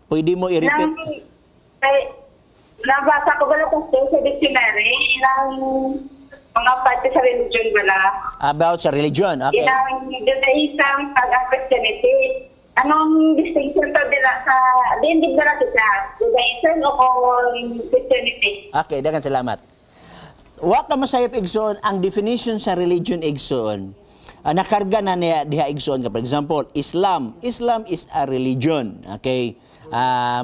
Pwede mo i-repeat? Nang, ay, nabasa ko gala, Pastor, sa dictionary, ilang mga parte sa religion bala. About sa religion. Okay. Ilang Judaism pag ang Christianity. Anong distinction to nila sa, di hindi ba kita, Judaism o kung Christianity? Okay, daghang salamat. Wa ka masayop, igsoon, ang definition sa religion, igsoon. Nakarga na niya diha, igsoon, ka. For example, Islam. Islam is a religion. Okay?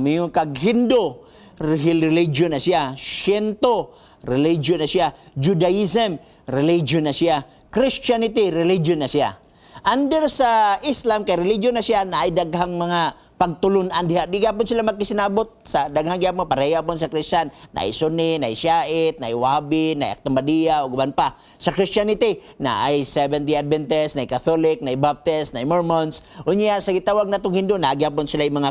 Mayon kag Hindu, religion na siya. Shinto, religion na siya. Judaism, religion na siya. Christianity, religion na siya. Under sa Islam, kay religion na siya, na ay daghang mga pagtulunan diha. Di gyapon sila magkisinabot sa daghang gyapon, pareha pon sa Christian. Naay Sunni, naay Shiite, naay Wahhabi, naay Ahmadiyya, ug uban pa. Sa Christianity, naay Seventh-day Adventist, naay Catholic, naay Baptist, naay Mormons. Unya sa gitawag natong Hindu, naa gyapon sila yung mga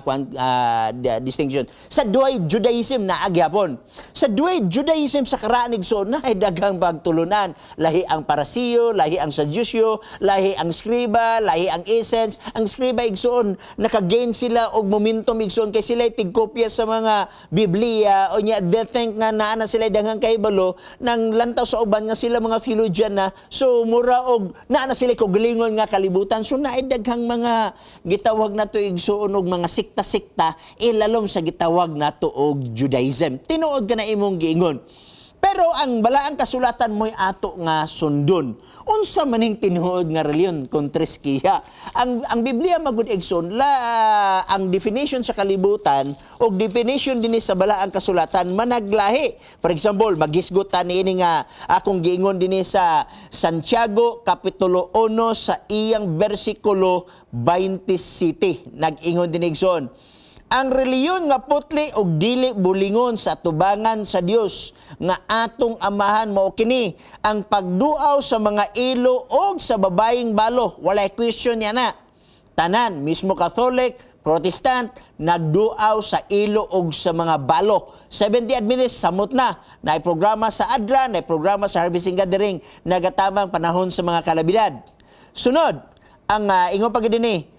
distinction. Sa duay Judaism, naa gyapon. Sa duay Judaism sa karaan, igsoon, naay daghang pagtulunan. Lahi ang Parasiyo, lahi ang Sadduceo, lahi ang Scriba, lahi ang Essenes. Ang Scriba, igsoon, naka-gain sila og momentum, igsoon, kay sila tigkopya sa mga Biblia. Unya they think nga naa na sila daghang kahibalo nang lantaw sa uban nga sila mga theologian na, so mura og naa na sila kaugalingon nga kalibutan. So naay daghang mga gitawag nato, igsoon, og mga sikta-sikta ilalom sa gitawag nato og Judaism. Tinuod ka na imong giingon. Pero ang balaang kasulatan mo'y ato nga sundon. Unsa maning tinuod nga reliyon kung triskiya? Ang Biblia magud, igsoon, la ang definition sa kalibutan og definition dinhi sa balaang kasulatan managlahi. For example, magisgot ta niini nga akong giingon dinhi sa Santiago kapitulo 1 sa iyang bersikulo 27. Nag-ingon dinhi, igsoon, ang reliyon nga putli og dili bulingon sa tubangan sa Dios nga atong amahan mao kini ang pagduaw sa mga ilo og sa babayeng balo. Walay question niya na. Tanan, mismo Catholic, Protestant, nagduaw sa ilo og sa mga balo. 70 Adventist, samot na. Naay programa sa ADRA, naay programa sa Harvesting Gathering, nagatabang panahon sa mga kalabidad. Sunod, ang ingon pa gid dinhi,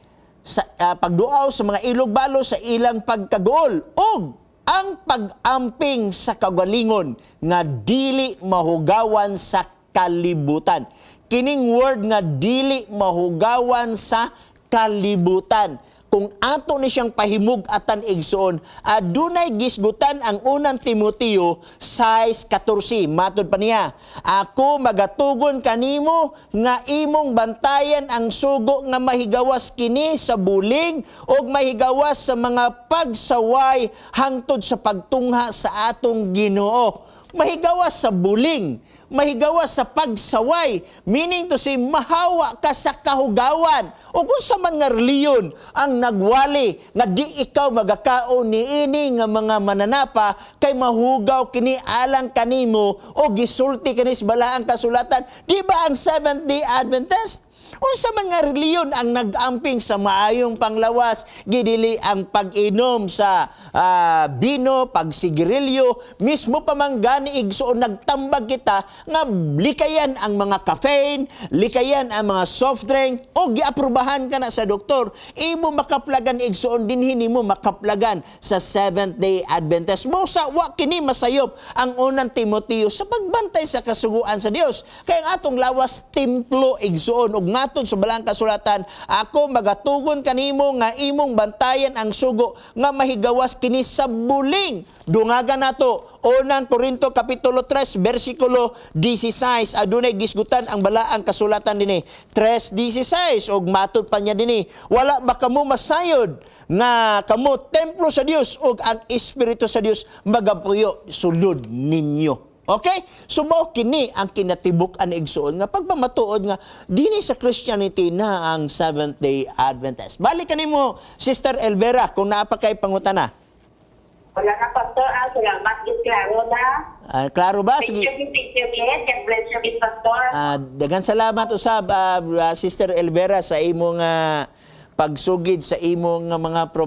sa pagduaw sa mga ilog balo sa ilang pagkaguol ug ang pag-amping sa kagalingon nga dili mahugawan sa kalibutan. Kining word nga dili mahugawan sa kalibutan. Kung ato ni siyang pahimug-atan, igsoon, adunay gisgutan ang Unang Timoteo 6:14. Matod pa niya, "Ako magatugon kanimo nga imong bantayan ang sugo nga mahigawas kini sa buling og mahigawas sa mga pagsaway hangtod sa pagtungha sa atong Ginoo." Mahigawas sa buling, mahigawas sa pagsaway, meaning to say, mahawa ka sa kahugawan. O kung sa man nga reliyon ang nagwali nga di ikaw magakaon niini nga mga mananapa kay mahugaw kini alang kanimo o gisulti kini sa balaang kasulatan, di ba ang Seventh Day Adventist? Unsa man nga reliyon ang nag-amping sa maayong panglawas, gidili ang pag-inom sa bino, pagsigarilyo, mismo pa man gani, igsoon, nagtambag kita nga likayan ang mga caffeine, likayan ang mga soft drink o giaprobahan ka na sa doktor. Imo makaplagan, igsoon, dinhi nimo makaplagan sa Seventh Day Adventist. Mo sa wa kini masayop ang Unang Timoteo sa pagbantay sa kasuguan sa Dios. Kaya ang atong lawas templo, igsoon, ug matod sa balaang kasulatan, "Ako magatugon kanimo nga imong bantayan ang sugo nga mahigawas kini sa buling." Dungagan nato Unang Korinto kapitulo 3 bersikulo 16. Adunay gisgutan ang balaang kasulatan dinhi. 3:16, ug matud pa niya dinhi, "Wala ba kamo masayod nga kamo templo sa Dios ug ang Espiritu sa Dios magapuyo sulod ninyo?" Okay? So mao kini ang kinatibuk-an, igsoon, nga pagpamatuod nga dinhi sa Christianity na ang Seventh Day Adventist. Balik kanimo, Sister Elvera, kung naa pa kay pangutana. Wala na, Pastor. Ah, salamat. Gid klaro na. Ah, klaro ba? Thank Sige. you, thank you, Ken. God bless you, Miss Pastor. Daghan salamat usab, Sister Elvera, sa imong pagsugid sa imong mga problema.